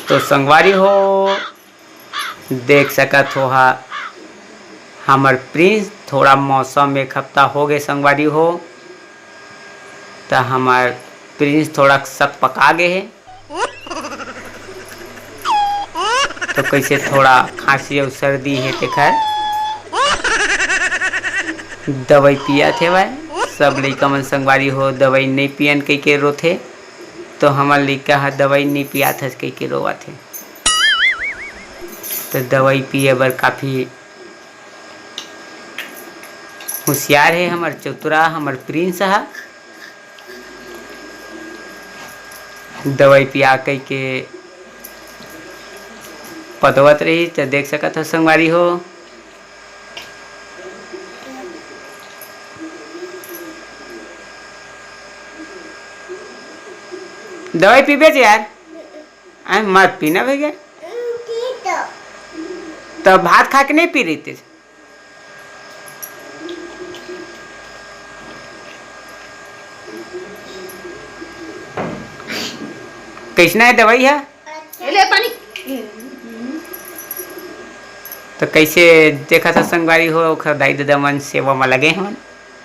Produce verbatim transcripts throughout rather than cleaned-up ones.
तो संगवारी हो, देख सकत हो हा, हमर प्रिंस थोड़ा मौसम एक हफ्ता हो गए संगवारी हो, त हमर प्रिंस थोड़ा सक पका गए हे। तो कैसे थोड़ा खांसी अउ सर्दी हे तेखर दवाई पियात हे भाई। सब लइका मन संगवारी हो दवाई नहीं पियन कहिके रोथे, तो हमर लइका ह दवाई नहीं पियात हस कहिके रोवत हे। तो दवाई पिए बर काफी होशियार हे हमर चतुरा, हमर प्रिंस ह। दवाई पिया कहिके पतवत रही, तो देख सकत हो संगवारी हो। दवाई पीबे जे यार, आय मत पीना भैया। तो भात खा के नहीं पी रही थे। कैसना है दवाई है? ये ले पानी। तो कैसे देखा था संगवारी हो, ओखर दाई ददा मन सेवा में लगे हवन।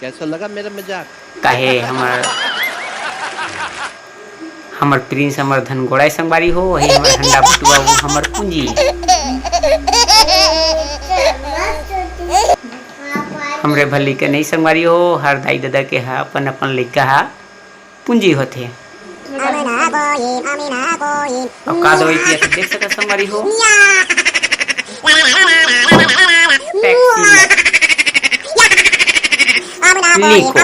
कैसा लगा मेरा मजाक? काहे हमर, हमर प्रिंस हमर धन गोड़ाए संगवारी हो, वही हमर हंडा बटुआ, वो हमर पूंजी। हमरे भर लइका नहीं संगवारी हो, हर दाई ददा के हा अपन अपन लइका हा पूंजी होथे। अब का दवाई पिया तो देख सकत संगवारी हो। टैक्सी में। लिखो।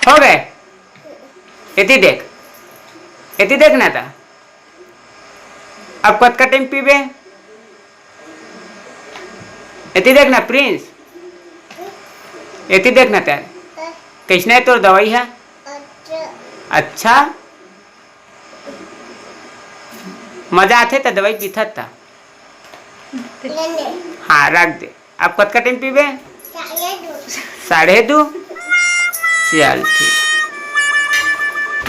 हो गए। एती देख, एती देख ना ता। अब कतका टाइम पीबे? एती देख ना प्रिंस, एती देख ना तेर, कैसना है तोर दवाई है? अच्छा, मजा आथे त दवाई पीथत त। हाँ, रख दे। अब कतका टाइम पीबे? साढ़े दो। चल ठीक।